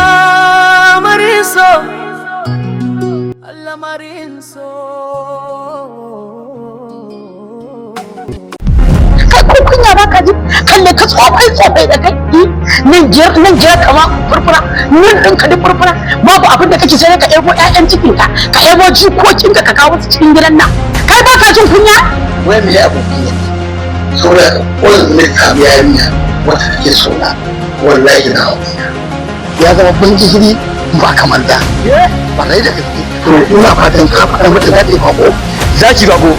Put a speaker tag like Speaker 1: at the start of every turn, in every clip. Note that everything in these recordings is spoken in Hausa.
Speaker 1: Al'amarin so, al'amarin so.
Speaker 2: Kai, ko kunya ba ka ji? Kalle ka, tsofai tsofai da kai, nan jiyar nan jiyar kama furfura, nan ɗin ka duk furfura. Babu abin da kake sai ka ɗebo ƴaƴan cikin ka, ka ɗebo jikokin ka, ka kawo su cikin gidan nan. Kai, ba ka jin kunya?
Speaker 3: Wai me abu kunya? Saboda wani mai samu yarinya wata take so na, wallahi na hau ya zama ban gishiri ba kamar da ba. Da gaske, to ina fatan ka faɗa mata daɗe bako.
Speaker 4: Zaki bako.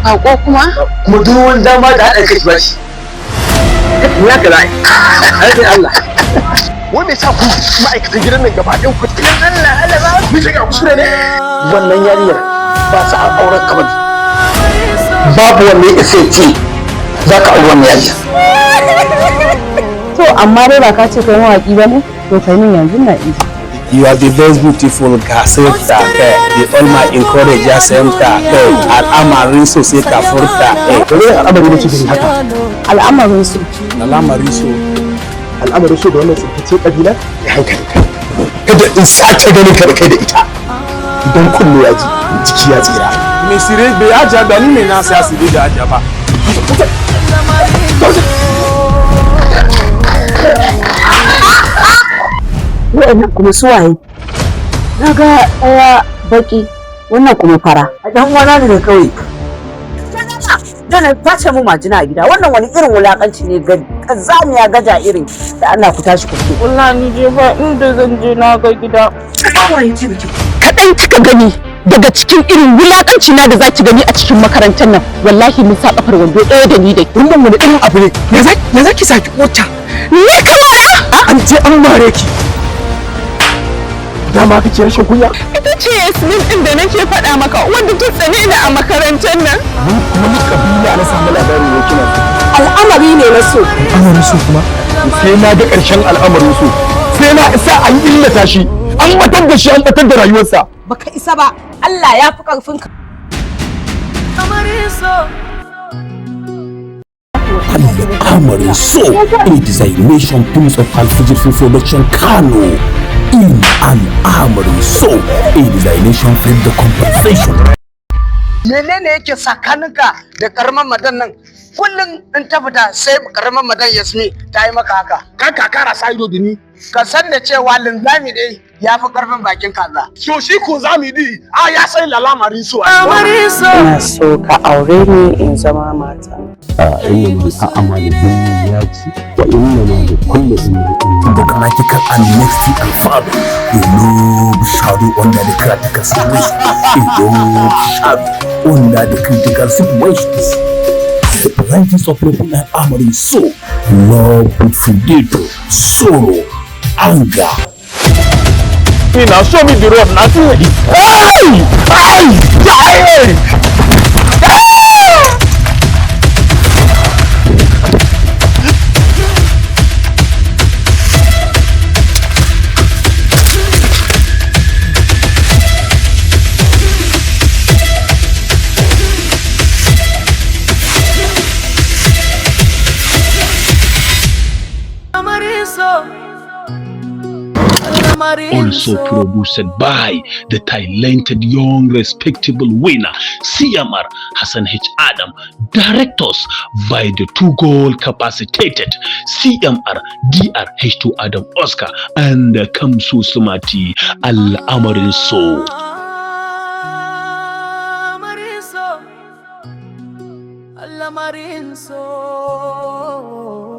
Speaker 2: Bako kuma?
Speaker 4: Kuma duk wani dama da haɗa kai ba shi ya ka za'a ai Allah.
Speaker 3: Wai me sa ku ma'aikatan gidan nan gaba ɗayan ku? Allah Allah ba mu shiga kuskure ne. Wannan yarinyar ba sa auren ka bane. Babu wanda ya isa ya ce za ka auri wannan yarinyar.
Speaker 5: To, amma dai ba ka ce kai mawaki ba ne? To, kai min yanzu na iji.
Speaker 6: You are the best beautiful gaseta, the all my encourage yourself, al'amarin so sai ka furta.
Speaker 3: Wani al'amari ne cikin haka?
Speaker 5: Al'amarin su.
Speaker 6: Al'amarin so.
Speaker 3: Al'amarin so da wannan tsintacce kabila da hankali, kada in sake ganin ka da kai da ita. Idan kunne ya ji, jiki ya tsira.
Speaker 6: Me sire bai ajiya ba, ni ne na saya sire da ajiya ba.
Speaker 5: Wa'annan kuma su waye? Na ga ɗaya baki, wannan kuma fara.
Speaker 7: A ɗan uwana ne da kauye. Dana ta ce mu majina a gida. Wannan wani irin wulakanci ne ga kazamiya gaja irin da Allah. Ku tashi ku fito.
Speaker 8: Wallahi ni je ba inda zan je, na ga gida.
Speaker 2: Kaɗan kika gani daga cikin irin wulaƙanci na da zaki gani a cikin makarantar nan. Wallahi mun sa kafar wando ɗaya da ni da
Speaker 3: Wannan wani irin abu ne? Ya za ki saki kota?
Speaker 2: Ni kamara.
Speaker 3: An je an mare ki, dama kake rashin kunya.
Speaker 2: Ita ce Yasmin ɗin da nake faɗa maka, wanda ta tsane ni a makarantar nan.
Speaker 3: Wani kabila na samu labarin ne kina
Speaker 5: Al'amari ne na so.
Speaker 3: Al'amarin so kuma? Sai na ga ƙarshen al'amarin so, sai na sa an illata shi, an batar da shi, an batar da rayuwarsa.
Speaker 7: Baka isa ba, Allah ya fi karfin ka.
Speaker 1: Al'amarin so.
Speaker 9: Al'amarin So, a designation films of Alfijir Film Production Kano. In Al'amarin So, a designation film the compensation.
Speaker 7: Menene yake tsakaninka da karamar madan nan? Kullum in ta fita sai karamar madan Yasmi ta yi maka haka.
Speaker 3: Kan ka kara sa ido da ni.
Speaker 7: Ka san da cewa linzami dai ya fi karfin bakin kaza.
Speaker 3: So shi ko zamu yi a ya san al'amarin so.
Speaker 1: Al'amarin so.
Speaker 5: Ina so ka aure ni in zama mata.
Speaker 6: إنما الأعمال بالنيات وإنما لكل امرئ.
Speaker 9: The grammatical and next and father. A love shadow under the critical situation. A love shadow under the critical situations. The branches of love and armory so love with fidelity, sorrow, anger.
Speaker 3: Me now show me the road na see. Hey! Hey! Hey! Hey!
Speaker 1: Al'amarin so. Al'amarin
Speaker 9: Also
Speaker 1: so.
Speaker 9: produced by the talented young respectable winner CMR Hassan H. Adam, directors by the two goal capacitated CMR DR H2 Adam Oscar and Kamsu Sumati. Al'amarin So.
Speaker 1: Al'amarin so. Al'amarin so.